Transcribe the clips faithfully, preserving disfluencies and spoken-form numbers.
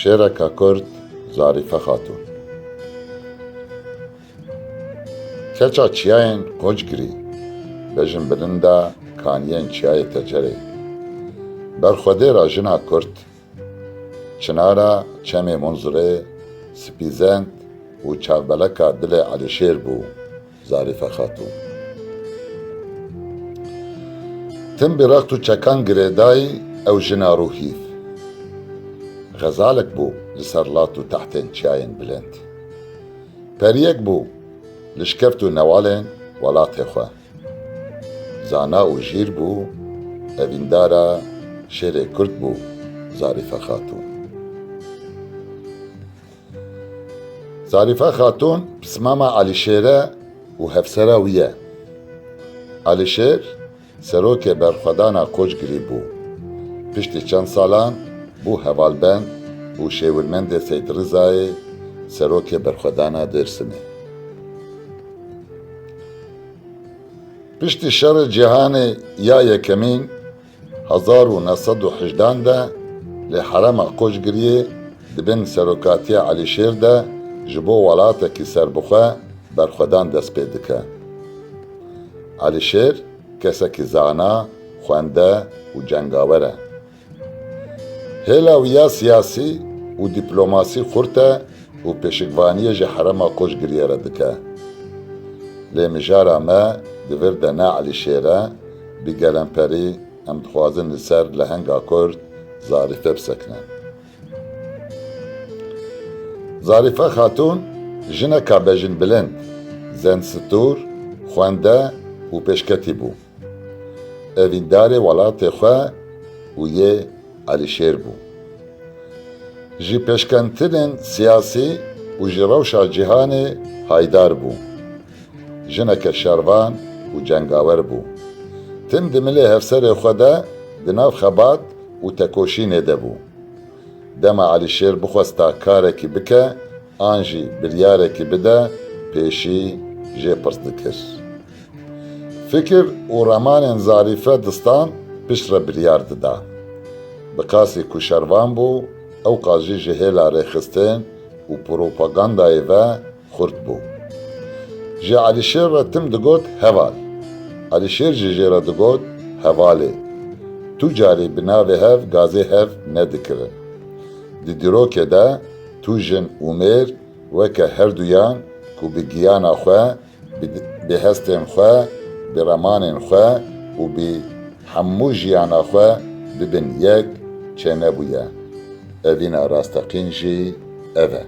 Şêreka Kurd, Zarîfe Xatûn. Keça çiyayên Qoçgirî, bejinbirinda kaniyên Çiyayê Tecerê. Berxwedêra jina Kurd, çinara çemê Munzurê, spîzend û çavbeleka dilê Elîşêr bû, Zarîfe Xatûn. Tim bi rext û çekan girêdayî ew jina rûhîv. Xezalek bû li ser lat û tehtên çiyayên bilind. Periyek bû li şikeft û newalên welatê xwe. Zana û jîr bû, evîndara şêrê Kurd bû, Zarîfe Xatûn. Zarîfe Xatûn pismama Elîşêr e û hevsera wî ye. Elîşêr serokê berxwedana Qoçgirî bû. Piştî çend salan bû hevalbend û şêwirmendê Seyd Rizayê, serokê berxwedana Dêrsimê. Piştî Şerê Cîhanê ya Yekemîn, hezar û neh sed û hejdan de li herêma Qoçgiriyê di bin serokatiya Elîşêr de ji bo welatekî serbixwe berxwedan dest pê dike. Elîşêr kesekî zana, xwende û cengawer e. Hêla wî ya siyasî û dîplomasî xurt e û pêşikvaniyê ji herêma Qoçgiriyê re dike. Lê mijara me di vir de ne Elîşêr e, bi gelemperî em dixwazin li ser lehenga Kurd Zarîfe bisekinin. Zarîfe Xatûn jineka bejinbilind, zendstûr, xwende û pêşketî bû. Evîndarê welatê xwe û yê Elîşêr bû. Ji pêşketinên siyasî û ji rewşa cîhanê haydar bû. Jineke şervan û cengawer bû. Tim di milê hevserê xwe de di nav xebat û tekoşînê de bû. Dema Elîşêr bixwesta karekî bike an jî biryarekî bide, pêşî jê pirs dikir. Fikir û ramanên Zarîfe distan, piştre biryar dida. Bi qasî ku şervan bû, ew qas jî ji hêla rêxistin û propagandayê ve xurt bû. Ji Elîşêr re tim digot heval. Elîşêr jî jê re digot hevalê. Tu carî bi navê hev gazê hev nedikirin. Di dîrokê de tu jin û mêr weke herduyan ku bi giyana xwe, bi, bi hestên xwe, bi ramanên xwe û bi hemû jiyana xwe bibin yek, çênebûye. Evîna rasteqîn jî ev e.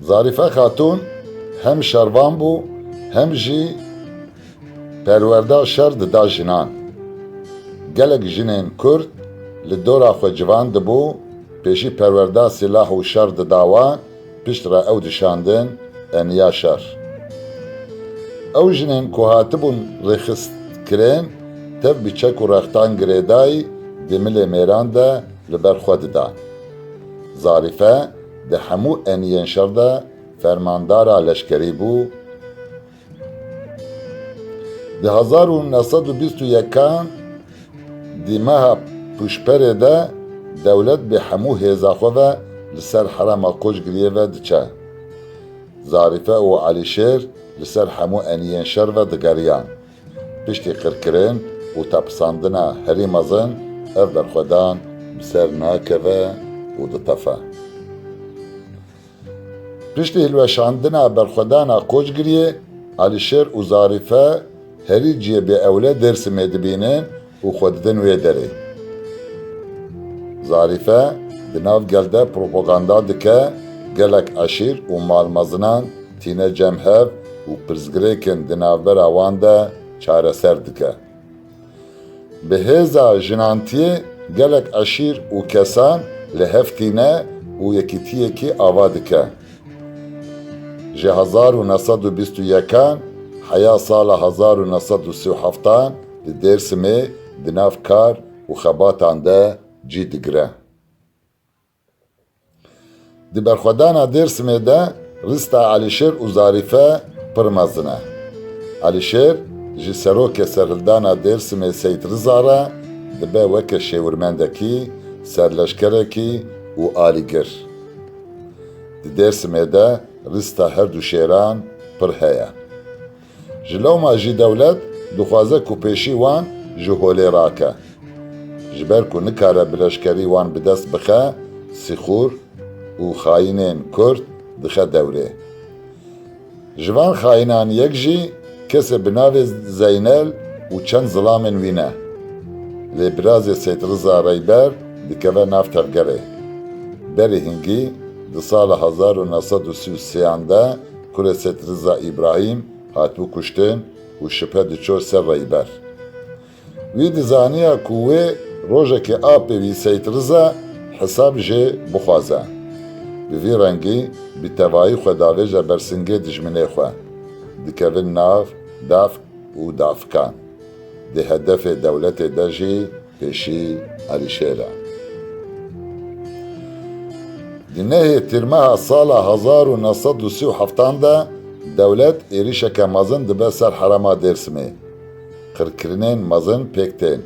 Zarîfe Xatûn hem şervan bû, hem jî perwerda şer dida jinan. Gelek jinên Kurd li dora xwe civan dibû, pêşî perwerda sîlah û şer dida wan, piştre ew dişandin eniya şer. Ew jinên ku hatibûn rêxistkirin, tev bi çek û rextan girêdayî di milê mêran de li ber xwe didan. Zarîfe di hemû eniyên şer de fermandara leşkerî bû. Di hezar û neh sed û bîst û yekan di meha Pûşperê de dewlet bi hemû hêza xwe ve li ser herêma Qoçgiriyê ve diçe. Zarîfe û Elîşêr li ser hemû eniyên şer ve digeriyan. Piştî qirkirin û tepisandina herî mezin, ev berxwedan bi ser nakeve û ditefe. Piştî hilweşandina berxwedana Qoçgiriyê, Elîşêr û Zarîfe herî cihê bêewle Dêrsimê dibînin û xwe didin wê derê. Zarîfe di nav gel de propaganda dike, gelek eşîr û malmezinan tîne cem hev û pirsgirêkên di navbera wan de çareser dike. Bi hêza jinantiyê gelek eşîr û kesan li hev tîne û yekîtiyekî ava dike. Ji hezar û neh sed û bîst û yekan heya sala hezar û neh sed û sî û heftan li Dêrsimê di nav kar û xebatan de cî digire. Di berxwedana Dêrsimê de rista Elîşêr û Zarîfe pir mezin e. Elîşêr ji serokê serhildana Dêrsimê Seyd Riza re dibe weke şêwirmendekî, serleşkerekî û alîgir. Di Dêrsimê de rista her du şêran pir heye. Ji lewma jî dewlet dixwaze ku pêşî wan ji holê rake. Ji ber ku nikare bi leşkerî wan bi dest bixe, sîxûr û xayînên Kurd dixe dewrê. Ji van xayînan yek jî kesê bi navê Zeynel û çend zilamên wî ne. Lê birazê Seyt Riza Reyber dikeve nav tevgerê. Berê hingî di sala hezar û neh sed û sî û sêyan de kurê Seyt Riza Îbrahîm hatibû kuştin û şibhe diço ser Reyber. Wî dizaniya ku wê rojekê apê wî Seyt Riza hesab jê bixwaze. Bi vî rengî bi tevayî xwe davêje ber singê dijminê xwe. Dikevin nav dafk û dafikan. Di hedefê dewletê de jî pêşî Elîşêr e. Di nehê Tîrmeha sala hezar û neh sed û sî û heftan de dewlet êrîşeke mezin dibe ser herêma Dêrsimê. Qirkirinên mezin pêk tên.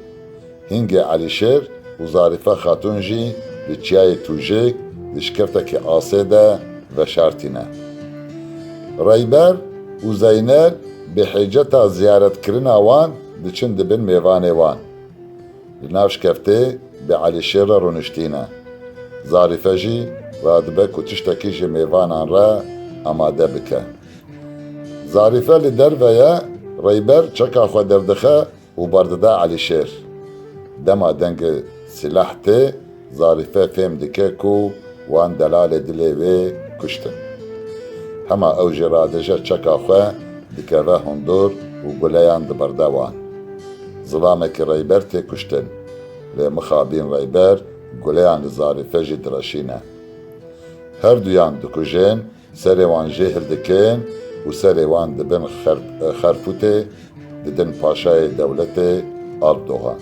Hingê Elîşêr û Zarîfe Xatûn jî li Çiyayê Tûjik di şikeftekî asê de veşartîne. Reyber û Zeynel bi hêceta ziyaretkirina wan diçin dibin mêvanê wan. Li nav şikeftê bi Elîşêr re rûniştîne. Zarîfe jî radibe ku tiştekî ji mêvanan re amade bike. Zarîfe li derve ye, Reyber çeka xwe derdixe û berdide Elîşêr. Dema dengê sîleh tê, Zarîfe fêm dike ku wan delalê dilê wê kuştin. Hema ew jî radije çeka xwe, dikeve hundir û guleyan diberde wan. Zilamekî Reyber tê kuştin. Lê mixabin Reyber guleyan li Zarîfe jî direşîne. Her duyan dikujin, serê wan jê hildikin û serê wan dibin xer-, xerpûtê, didin paşayê dewletê Alpdoxa.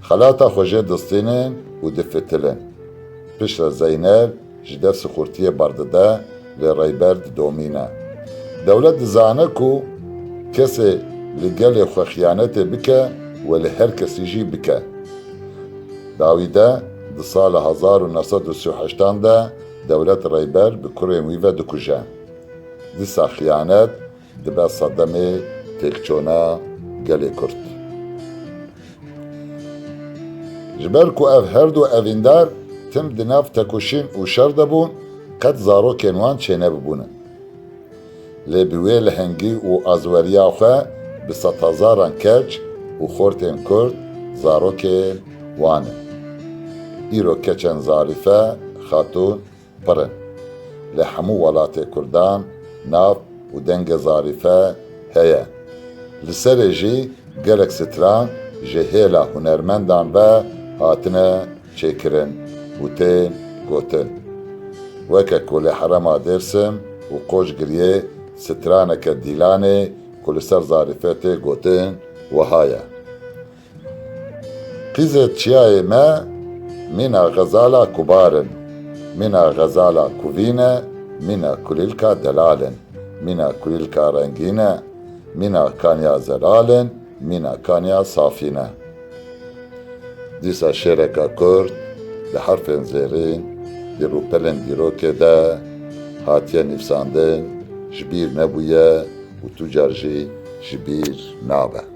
Xelata xwe jê distînin û difitilin. Piştre Zeynel ji def sixurtiyê berdide, lê Reyber didomîne. Dewlet dizane ku kesê li gelê xwe xiyanetê bike, we li her kesî jî bike. Dawî de di sala hezar û neh sed û sî û heştan de dewlet Reyber bi kurên wî ve dikuje. Dîsa xiyanet dibe sedemê têkçûna gelê Kurd. Ji ber ku ev her du evîndar tim di nav tekoşîn û şer de bûn, qet zarokên wan çênebibûnin. Lê bi wê lehengî û azweriya xwe bi sedhezaran keç û xortên Kurd zarokên wan in. Îro keçên Zarîfe Xatûn pir in. Li hemû welatê Kurdan nav û dengê Zarîfe heye. Li serê jî gelek stran ji hêla hunermendan ve hatine çêkirin û tên gotin. Weke ku li herêma Dêrsim û Qoçgiriyê straneke dîlanê ku li ser Zarîfe tê gotin wiha ye. Qîzê çiyayê me mîna xezala kubar in, mîna xezala kuvî ne, mîna kulîlka delal in, mîna kulîlka rengîn e, mîna kaniya zelal in, mîna kaniya safî ne. Dîsa şêreka Kurd di herfên zêrîn, di rûpelên dîrokê de hatiye nivîsandin, ji bîr nebûye û tu car jî ji bîr nabe.